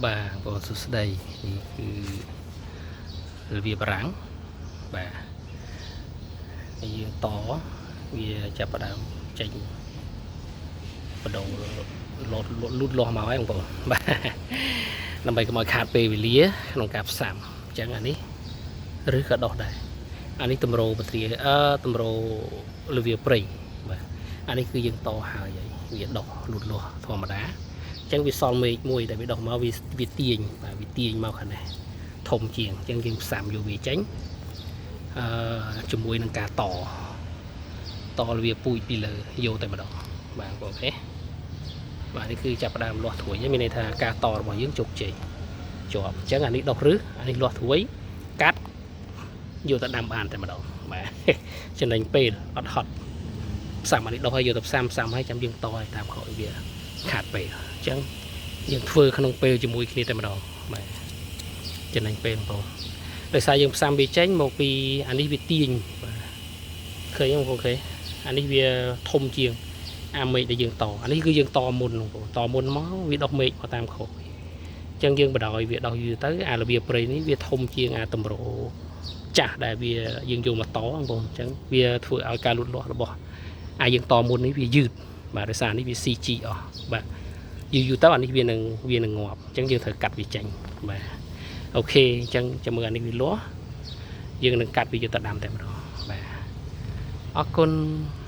បាទបងសួស្តីនេះគឺរបៀបបារាំងបាទនេះយើងតវាចាប់ផ្ដើមចេញបដូរលោតលូតលាស់មកហើយបងប្អូនបាទដើម្បីកុំឲ្យខាតពេលវេលាក្នុងការផ្សាំអញ្ចឹងអានេះឬក៏ដោះដែរអានេះតម្រូបត្រាអឺតម្រូលវាព្រៃបាទអានេះគឺយើងតហើយហើយវាដោះលូតលាស់ធម្មតាអញ្ចឹងវាសល់មេឃមួយដែលវាដោះមកវាវាទាញបាទវាទាញមកខាងនេះធំជាងអញ្ចឹងយើងផ្សាំយកវាចេញអឺជាមួយនឹងការតតវាពូជពីលើយកតែម្ដងបាទបងប្អូន OK បាទនេះគឺចាប់ផ្ដើមលាស់ត្រួយហើយមានន័យថាការតរបស់យើងជោគជ័យជាប់អញ្ចឹងអានេះដុះរឹសអានេះលាស់ត្រួយកាត់យកទៅដាំបានតែម្ដងបាទចំណេញពេលអត់ហត់ផ្សាំអានេះដុះហើយយកទៅផ្សាំផ្សាំហើយចាំយើងតឲ្យតាមក្រោយវាខាតពេលអញ្ចឹងយើងធ្វើក្នុងពេលជាមួយគ្នាតែម្ដងបាទចំណេញពេលបងប្អូនដោយសារយើងផ្សាំវាចេញមកពីអានេះវាទាញបាទឃើញទេបងប្អូនឃើញអានេះវាធំជាងអាមេឃដែលយើងតអានេះគឺយើងតមុនបងប្អូនតមុនមកវាដុះមេឃមកតាមក្រោយអញ្ចឹងយើងបដ ாய் វាដុះយូរទៅអារបៀបព្រៃនេះវាធំជាងអាតម្រចាស់ដែលវាយើងយកមកតបងប្អូនអញ្ចឹងវាធ្វើឲ្យការលូតលាស់របស់អាយើងតមុននេះវាយឺតបាទដោយសារនេះវា CG អស់បាទយូរយូរទៅអានេះវានឹងវានឹងងាប់អញ្ចឹងយើងត្រូវកាត់វាចេញបាទ OK អញ្ចឹងចាំមើលអានេះវាលាស់យើងនឹងកាត់វាយកទៅដាំតែម្ដងបាទអរគុណ។